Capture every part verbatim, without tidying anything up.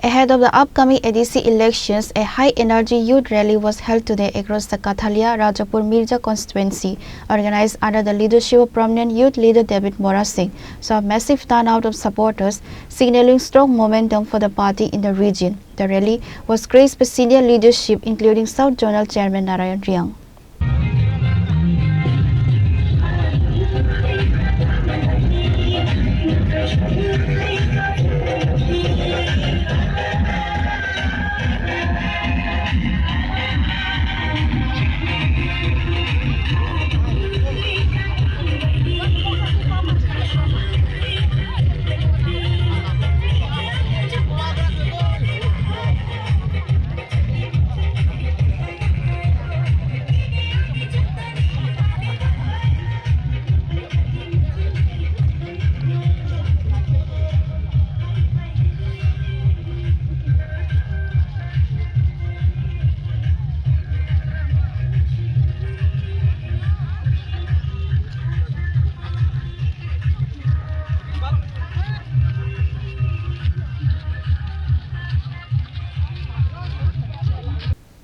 Ahead of the upcoming A D C elections, a high-energy youth rally was held today across the Kathalia Rajapur Mirza constituency, organized under the leadership of prominent youth leader David Mora Singh saw a massive turnout of supporters, signaling strong momentum for the party in the region. The rally was graced by senior leadership, including South Zonal Chairman Narayan Riang.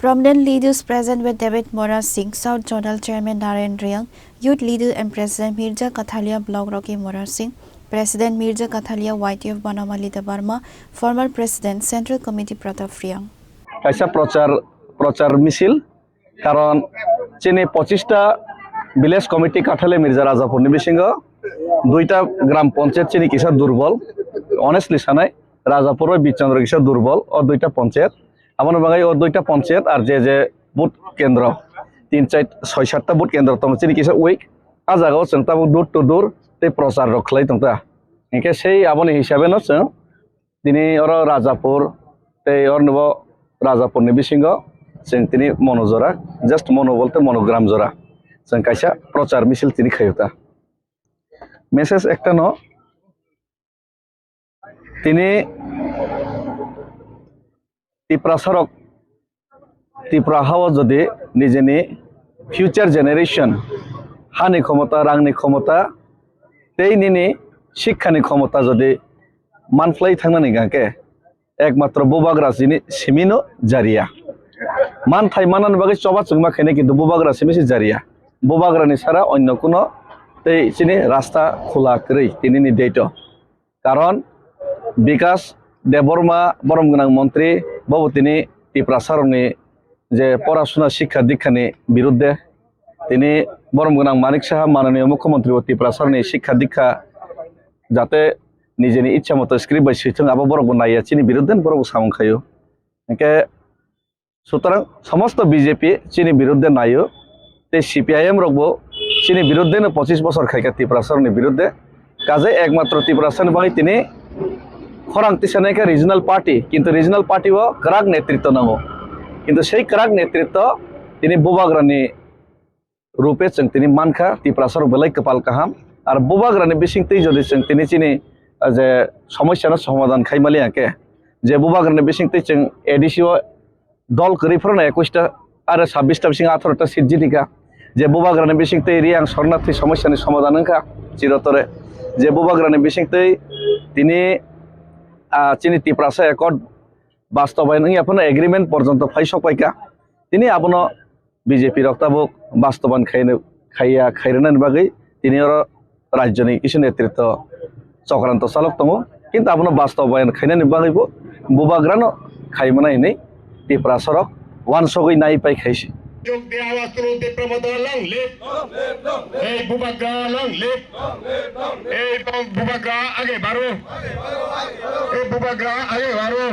Prominent leaders present were David Mora Singh, South Zonal Chairman Narayan Riang, Youth Leader and President Mirza Kathalia Block Rocky Mora Singh, President Mirza Kathalia Y T F Banamali Debbarma, former President Central Committee Pratap Riang. Kaisa prochar, prochar misil, karon chini pochista village committee Kathalia Mirza Rajapurni bisingo duita gram panchayat chini kisa durbol, honestly sanai, Rajapur bai Bichandra kisa durbol, o duita panchayat. Aboni bagwi o duita panchayat ar je je vote kendro, tin char soi satta vote kendro tongo, chini kisa weak. A jagao chwng tabuk door to door tei prochar rok khlai tongta. Hinkhe sei aboni hisabe no chwng tini oro Rajapur tei oronibo Rajapurni bisingo chwng tini mono jora, just mono bolte monogram jora chwng kaisa prochar misil tini khaio ta. Message ekta no, tini Tiprasarok Tripura hao jodi nijini future generation hani khomota, rangni khomota tei nini sikhani khomota jodi manphlai thangnani hwnkhe ekmatro bubagra chini simino jariya. Manthai manani bagwi choba chwngma khainai kintu bubagra simi se jariya. Bubagrani sara onno kuno tei chini rasta khula kwrwi tinini date o. Karon Bikas Debbarma borom gwnang montri, bobo tini Tiprasarokni je porasuna sikha dikhani birudde, tini borom gwnang Manik Saha mananiya mukhyamantri bo Tiprasarokni sikha dikha jate nijeni ichha moto script bai swithung abo borok bo naiya chini birudde borok bo samung khaio. Hinkhe Sutorang somosto B J P chini birudde naio, tei C P I M rokbo chini birudde no pochis bosor khaikha Tiprasarokni birudde. Kaje ekmatro Tiprasani bagwi tini khorang tisanaikha regional party, kintu regional party o kwrak netritw nango. Kintu sei kwrak netritw tini bubagrani rupe chwng tini mankha, Tiprasarok belai kwpal kaham. Ar bubagrani bisingtwi jodi chwng tini chini, ah, je somosyano somadhan khaimaliya khe, je bubagrani bisingtwi chwng A D C o dol kwrwi phano ekush ta, aro sabbish ta bising atharo ta seat jitikha, je bubagrani bisingtwi Riang Sornathi somosyani somadhan wngkha chirotore, je bubagrani bisingtwi tini, ah, chini Tiprasa Accord bastobayan wngya phano agreement porjonto phai sokpaikha. Tini abono B J P rok tabuk bastoban khaina, khaiya, khairwnani bagwi tini oro rajyoni kisa netritw chokranto chalok tongo. Kintu abono bastobayan khainani bagwibo bubagrano khaimana hinwi Tiprasarok wansogwi nai pai khaisi. যোগ দিয়া আওয়াজ তুলুন, তীব্র মত long live. এই বুবাগ্রা long live. এই বং-, বুবাগ্রা আগে বাড়ো। এই বুবাগ্রা আগে বাড়ো।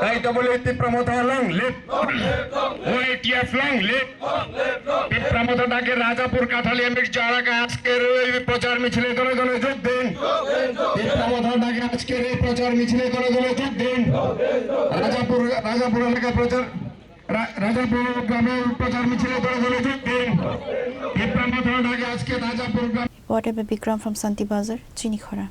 তাই তো বলি তীব্র মত long live. YTF long live. তীব্র মত ডাকে রাজাপুর কাঠালিয়া মির্জা এলাকায় আজকের এই প্রচার মিছিলে দলে দলে যোগ দিন। তীব্র মত ডাকে আজকের এই প্রচার মিছিলে দলে দলে যোগ দিন। রাজাপুর, রাজাপুর এলাকায় প্রচার রা-, রাজাপুর গ্রামে প্রচার মিছিলে দলে দলে যোগ দিন। তীব্র মত ডাকে আজকে রাজাপুর গ্রামে Reported by Bikram from Santi Bazar, Chinikhora.